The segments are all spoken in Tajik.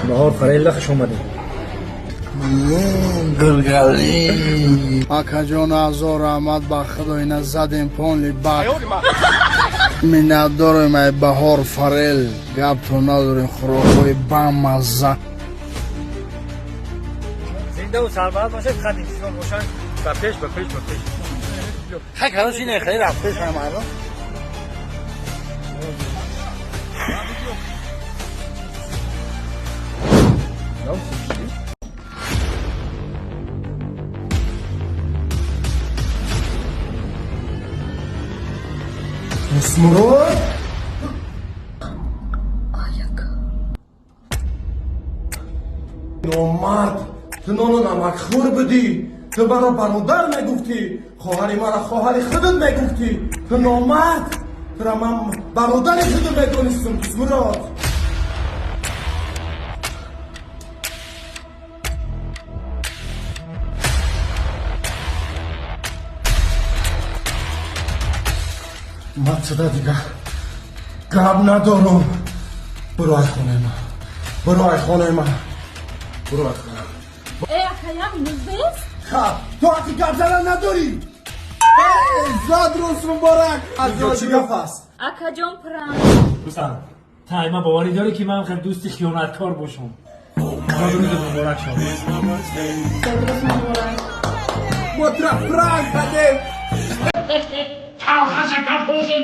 Баҳор Фарелла, хуш омадед. Гиргалӣ, акаҷон, ҳазор раҳмат. Ба худо, ина задем полный бак. Миннатдорем ай Баҳор Фарел, гаптон надорем, хӯрокҳои бамазза. Зиндаву сарбаланд бошед, фақат интизор бошанд. Ба пеш, ба пеш, ба пеш. Хай, короче, ине хеле рафт пеш мардум. Дустмурод, номард, ту нону намакхӯр будӣ. Ту маро бародар мегуфтӣ, хоҳари маро хоҳари худат мегуфтӣ. Ту номард, тура ман бародари худат медонистам. Дустмурод. Ман чида дига гап надорам. Биро ай хонаи ман, биро ай хонаи ман, биро ай хонаи. Э, акаям, бес? Ха, ту ҳаққи гап задан надорӣ. Зодрӯз муборак! Инҷо чӣ гап аст? Акаҷон, пранк. Писар, тай ман боварӣ дорӣ, ки ман хеле дӯсти хиёнаткор бошам? Зодрӯз муборак шод. Зодрӯз муборак. Мо тра пранк кардем. Талхаша капозим.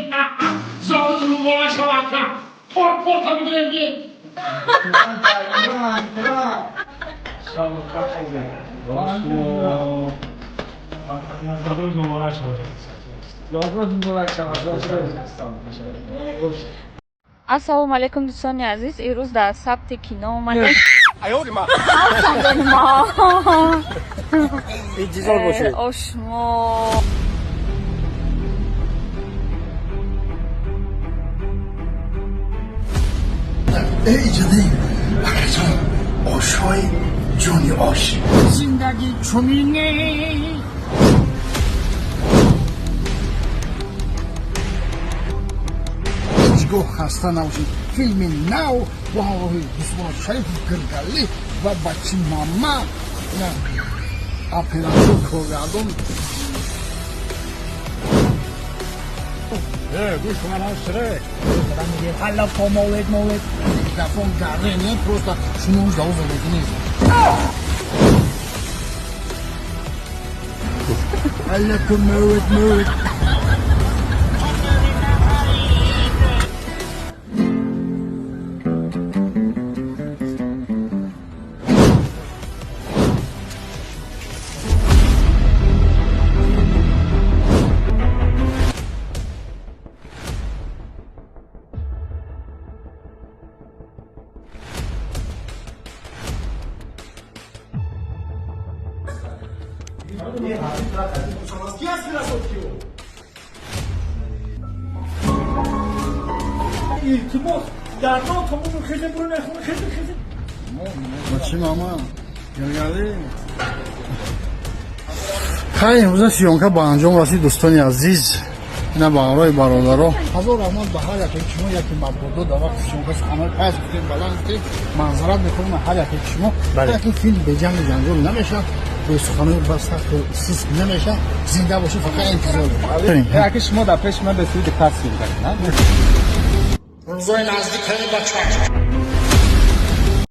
Зодрӯз муборак шава, ака. Торт порта бигирем ки. Пранк, пранк. Зодрӯз муборак шава. Зодрӯз муборак шава. Ассалому алайкум, дӯстони азиз. Ирӯз дар сабти кино омадем. Ҳамсондони мо. Интизор бошед. Ошмо. Эй, ҷадид, акаҷон, ошҳои ҷони ош. Зиндагӣ чунине. Ҳеҷгоҳ хаста набошед. Филми нав бо ҳамроҳи Дусмурод Шарипов, Гиргалӣ ва бачи мама, оператор, коргардон. Гӯш кун, ман сирек. Ҳалла помолед молед. Микрофон гарре не, просто шумо ҷавоб мекунед. Аллаку мует мует. Ки ҳасти, расодкио? Илтимос, дар но тамоми хезе буро нахона, хезе, хезе. Бачи мама, Гиргалӣ. Хай, имрӯза съёмка ба анҷом расид, дӯстони азиз. Ина ба ҳамроҳи бародаро. Ҳазор раҳмат ба ҳар яке шумо, яке мабодо дар вақти съёмка суханҳои пас гуфтем, баланд гуфтем. Маъзарат мехоҳем ҳар яке шумо. Яке филм беҷангу ҷанҷол намешавад, бе суханҳои ба сахту сист намешавад. Зинда бошед, фақат интизор. Аки, шумо дар пеши ман бесуи диққат съёмка кунад. Рӯзои наздик бача.